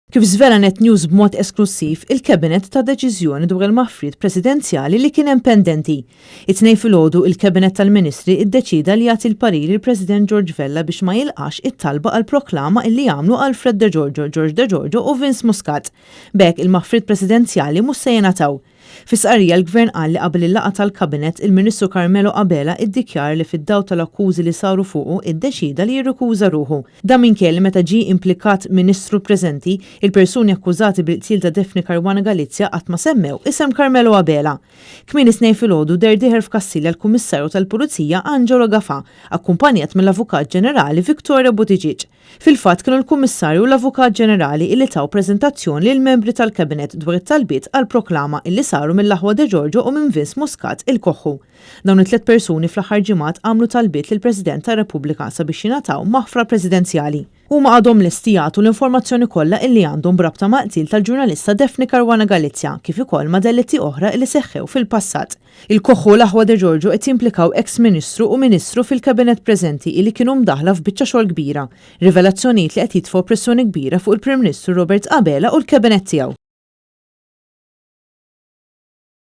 Kif żvela Net News b'mod esklussiv, il-Cabinet ta deċiżjoni dwar il-maħfriet presidenzjali li kien hemm pendenti. It-Tnejn filgħodu, il-Cabinet tal-Ministri iddeċieda li jagħti l-parir lill-President George Vella biex ma jilqax it-talba għall-proklama illi għamlu Alfred Degiorgio, George Degiorgio u Vince Muscat. B'hekk, il-maħfriet presidenzjali mhux se jingħataw. Fi stqarrija l-Gvern qal li qabel il-laqgħa tal-Kabinett, il-Ministru Carmelo Abela iddikjara li fid-dawl tal-akkużi li saru fuqu iddeċieda li jirrikuża ruħu. Dan minkejja li meta ġie implikat Ministru preżenti, il-persuni akkużati bil-qtil ta' Daphne Caruana Galizia qatt ma semmew isem Carmelo Abela. Kmieni t-Tnejn filgħodu deher dieher f'Kastilja l-Kummissarju tal-Pulizija Angelo Gafà, akkumpanjat mill-Avukat Ġenerali Victoria Buttigieg. Fil-fatt kienu l-Kummissarju u l-Avukat Ġenerali illi taw preżentazzjoni lill-membri tal-Cabinet dwar it-talbiet għall-proklama illi saru mill-aħwa Degiorgio u minn Vince Muscat il-Koħħu. Dawn it-tlett persuni fl-aħħar ġimgħat għamlu talbiet lill-President tar-Repubblika sabiex jingħataw maħfra presidenzjali. Huma għadhom lesti jagħtu l-informazzjoni kollha illi għandhom b'rabta mal-qtil tal-ġurnalista Daphne Caruana Galizia kif ukoll ma' delitti oħra illi seħħew fil-passat. Il-Koħħu u l-aħwa De Giorgio qed jimplikaw eks Ministru u Ministru fil-Kabinett preżenti illi kienu mdaħħla f'biċċa xogħol kbira, rivelazzjonijiet li qed jitfgħu pressjoni kbira fuq il-Prim Ministru Robert Abela u l-Kabinett tiegħu.